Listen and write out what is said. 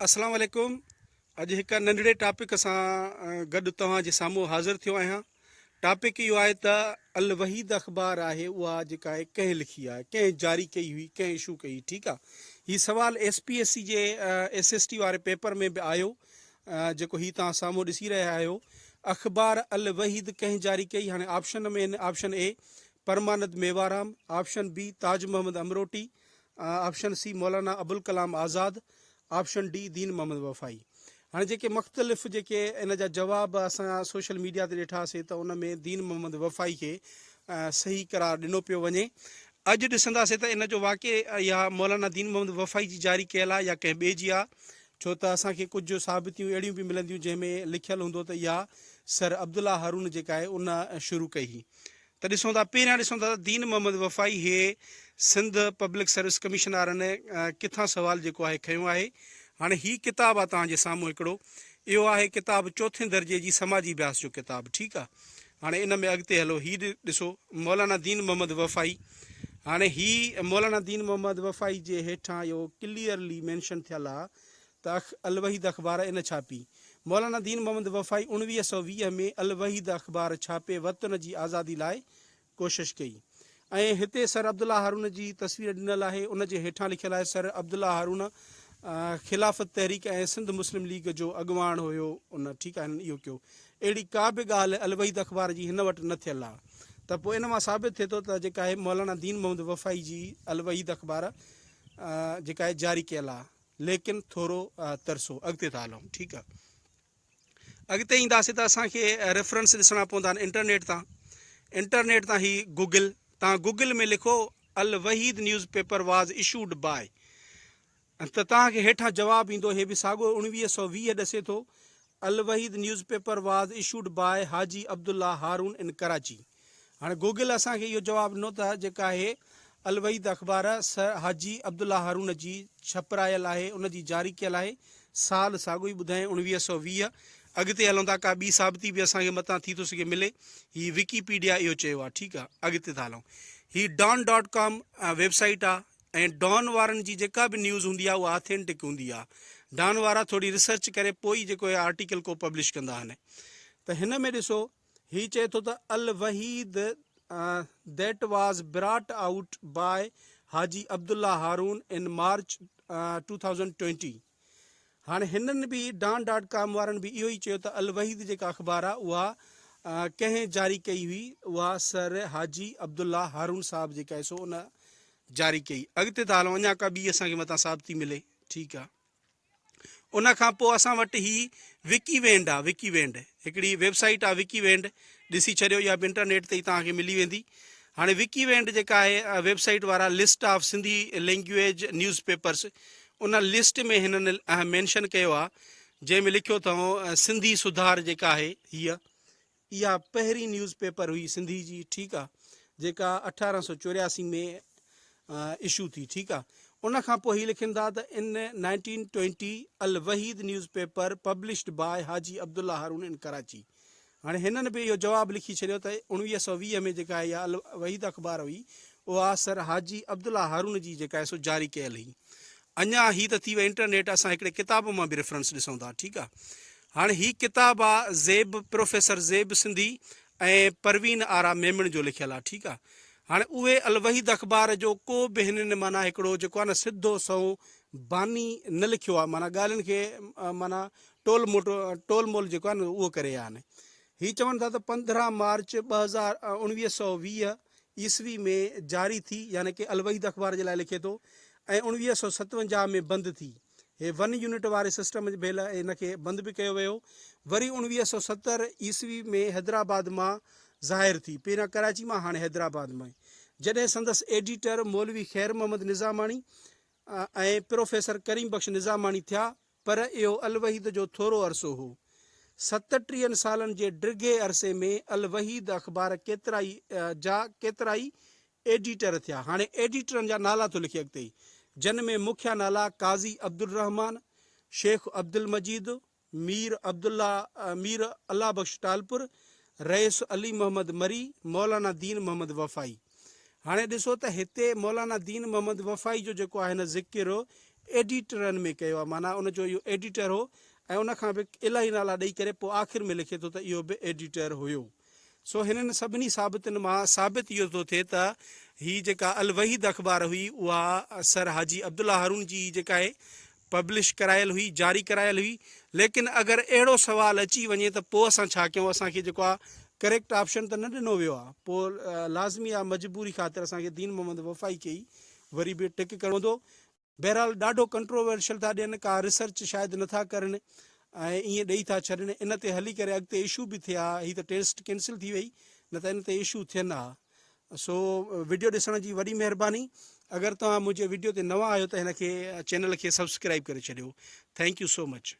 اسلام عليڪم اڄ هڪ ننڍڙي ٽاپڪ سان گڏ توهان جي سامهون حاضر ٿيو آهيان ٽاپڪ اهو آهي ته الوحيد اخبار آهي اها جيڪا آهي ڪنهن لکي آهي ڪنهن جاري ڪئي هئي ڪنهن اشو ڪئي ٺيڪ آهي هي سوال ايس پي ايس سي جي ايس ايس ٽي واري پيپر ۾ به آيو جيڪو هي توهان سامهون ڏسي رهيا آهيو اخبار الوحيد ڪنهن جاري ڪئي هاڻي آپشن ۾ آهن option A Parmanand Mewaram option B Taj Muhammad Amroti option C Maulana Abulkalam Azad, option D Din Muhammad Wafai. هاڻي جيڪي مختلف جيڪي ان جا جواب اسان سوشل ميڊيا تي ڏٺاسي ته ان ۾ دين محمد وفائي کي صحيح قرار ڏنو پيو وڃي. اڄ ڏسنداسي ته ان جو واقعي اها مولانا دين محمد وفائي جي جاري ڪيل آهي يا ڪنهن ٻئي جي آهي ڇو ته اسان کي ڪجهه ثابتيون اهڙيون به ملنديون جنهن ۾ لکيل هوندو ته اها سر عبدالله هارون جيڪا آهي ان شروع ڪئي هئي. ته ڏسون ٿا پهريان ڏسون ٿا ته دين محمد وفائي هي سنڌ پبلڪ سروس ڪميشن وارن ڪٿان سوال جيڪو آهي کنيو آهي هاڻي هي ڪتاب آ توهان جي سامهون هڪڙو اهو آهي ڪتاب چوٿين درجي جي سماجي اڀياس جو ڪتاب ٺيڪ آ هاڻي ان ۾ اڳتي هلو هي ڏسو مولانا دين محمد وفائي هاڻي هي مولانا دين محمد وفائي جي هيٺان اهو ڪليئرلي مينشن ٿيل آ ته اخ الوحيد اخبار ان ڇاپي. مولانا دين محمد وفائي 1920 ۾ الوحيد اخبار ڇاپي وطن جي آزادي لاء ڪوشش ڪئي ۽ هتي سر عبدالله هارون جي تصوير ڏنل آهي ان جي هيٺان لکيل آهي سر عبدالله هارون خلافت تحريڪ ۽ سنڌ مسلم ليگ جو اڳواڻ هيو ان ٺيڪ آهي هنن اهو ڪيو اهڙي ڪا به ڳالهه الوحيد اخبار جي هن وٽ نه ٿيل آهي ته پوء ان مان ثابت ٿئي ٿو ته جيڪا آهي مولانا دين محمد وفائي جي الوحيد اخبار جيڪا آهي جاري ڪيل آهي. ليڪن ٿورو ترسو اڳتي ٿا هلون ٺيڪ آ اڳتي اينداسي ته اسان کي ريفرنس ڏسڻا پوندا آهن انٽرنيٽ تان انٽرنيٽ تان هي گوگل تان گوگل ۾ لکو Al-Waheed news paper was issued by ته توهان کي هيٺان جواب ايندو هي به ساڳو 1920 ڏسي ٿو Al-Waheed news paper was issued by Haji Abdullah Haroon in Karachi هاڻي گوگل اسان کي اهو جواب ڏنو ته جيڪا آهي الوحيد اخبار سر حاجي عبدالله هارون جي ڇپرايل آهي ان جي جاري ڪيل آهي سال ساڳيو ئي ٻڌايائين 1920 اڳتي هلون ٿا ڪا ٻي ثابتي به اسان کي متان ٿي ٿو سگهي ملي هي وڪي پيڊيا اهو چيو آهي ٺيڪ آهي اڳتي ٿا هلون هي Dawn dot com web site آهي ۽ ڊان وارن جي جيڪا به نيوز هوندي آهي اها آٿينٽڪ هوندي آهي ڊان وارا ٿوري ريسرچ ڪري پوء ئي جيڪو آهي آرٽيڪل ڪو پبلش ڪندا آهن ته هن ۾ ڏسو هي چئي ٿو ته Al-Waheed that was brought out by Haji Abdullah Haroon in March 2020 هاڻي هنن به ڊان ڊاٽ ڪام وارن به اهو ئي چيو ته الوحيد جيڪا اخبار آهي اها ڪنهن جاري ڪئي هئي اها سر حاجي عبدالله هارون صاحب جيڪا آهي سو ان جاري ڪئي اڳتي ٿا هلون اڃا ڪا ٻي اسان کي متان ثابتي ملي ٺيڪ آهي ان کان پوء اسان وٽ هي وڪي وينڊ آ وڪي وينڊ هڪڙي ويب سائيٽ آ وڪي وينڊ ڏسي ڇڏيو اها به انٽرنيٽ تي ئي توهان کي ملي ويندي هاڻي وڪي وينڊ جيڪا آهي ويب سائيٽ وارا list of Sindhi language news papers in list ۾ هنن مينشن ڪيو آ جنهن ۾ لکيو اٿئون سنڌي سڌار جيڪا آهي هيء اها پهرين نيوز پيپر هئي سنڌي جي ٺيڪ آ جيڪا 1884 ۾ اشو ٿي ٺيڪ آ ان کان پوء هي لکن ٿا ته in 1920 Al-Waheed news paper published by Haji Abdullah Haroon in Karachi هاڻي هنن به اهو جواب لکي ڇڏيو ته 1920 ۾ جيڪا اها الوحيد اخبار هئي اها سر حاجي عبدالله هارون جي جيڪا آهي سو جاري ڪيل هئي. اڃا هي ته ٿي وئي انٽرنيٽ اسان هڪڙي ڪتاب مان به ريفرنس ڏسون ٿا ٺيڪ آ. هاڻي هي ڪتاب آ زيب پروفيسر زيب سنڌي ۽ پروين آرا ميمڻ جو لکيل آ ٺيڪ آ. هاڻي اهي الوحيد اخبار جو ڪو به هنن معنيٰ هڪڙو جيڪو آ نه سڌو سنئون باني نه لکيو آ معنيٰ ڳالهين کي معنيٰ ٽول موٽو ٽول مول جيڪو آهي نه اهو ڪري ويا آهن. هي چون ٿا ته 15 مارچ 1920 عيسوي ۾ جاري ٿي يعني ڪي الوحيد اخبار جي لاء لکي ٿو ۽ 1957 ۾ بند ٿي. هي ون يونٽ واري سسٽم جي ڀيل ان کي بند به ڪيو ويو. وري 1970 عيسوي ۾ حيدرآباد مان ظاهر ٿي. پهريان ڪراچي مان هاڻي حيدرآباد ۾. جڏهن سندس ايڊيٽر مولوي خير محمد نظاماڻي ۽ پروفيسر ڪريم بخش نظاماڻي ٿيا پر اهو الوحيد جو ٿورو عرصو هو. ستٽيهن سالن جي ڊگهي عرصي ۾ الوحيد اخبار ڪيترائي جا ڪيترائي ايڊيٽر ٿيا. هاڻي ايڊيٽرن جا نالا ٿو لکي اڳتي، جن ۾ مکيه نالا قاضي عبدالرحمان، شيخ عبدالمجيد، مير عبدالله مير الله بخش ٽالپر، رئيس علي محمد مري، مولانا دين محمد وفائي. هاڻي ڏسو ته هتي مولانا دين محمد وفائي جو جيڪو آهي نه ذڪر ايڊيٽرن ۾ ڪيو آهي معنيٰ ان جو اهو ايڊيٽر هو ۽ ان کان به الاهي نالا ڏئي ڪري پوء آخر ۾ لکي ٿو ته اهو به ايڊيٽر هيو. سو هنن سڀني ثابتن مان ثابت اهو ٿو ٿئي ته هي جيڪا الوحيد اخبار هئي اها سر حاجي عبدالله هارون جي ئي جيڪا آهي پبلش ڪرايل هئي جاري ڪرايل هئي ليڪن اگر اهڙو سوال اچي وڃي ته پوء اسان ڇا ڪيون اسان کي جيڪو آهي ڪريڪٽ آپشن ته نه ڏنو ويو آهي پوء لازمي آهي مجبوري خاطر اسان کي دين محمد وفائي کي ئي وري به ٽڪ ڪرڻو پوندو. بهرحال ڏاڍو ڪنٽروورشل ٿا ڏين، ڪا ريسرچ شايد نه ٿا ڪرن ۽ ائين ڏئي ٿا ڇڏن، ان تي هلي ڪري اڳتي اشو به ٿيا، هي ته ٽيسٽ ڪينسل ٿي وئي نه ته ان تي اشو ٿين ها. سو وڊيو ڏسڻ جي وڏي مهرباني، اگر توهان منهنجي وڊيو تي نوان آهيو ته هن کي چينل کي سبسڪرائيب ڪري ڇڏيو. Thank you so much.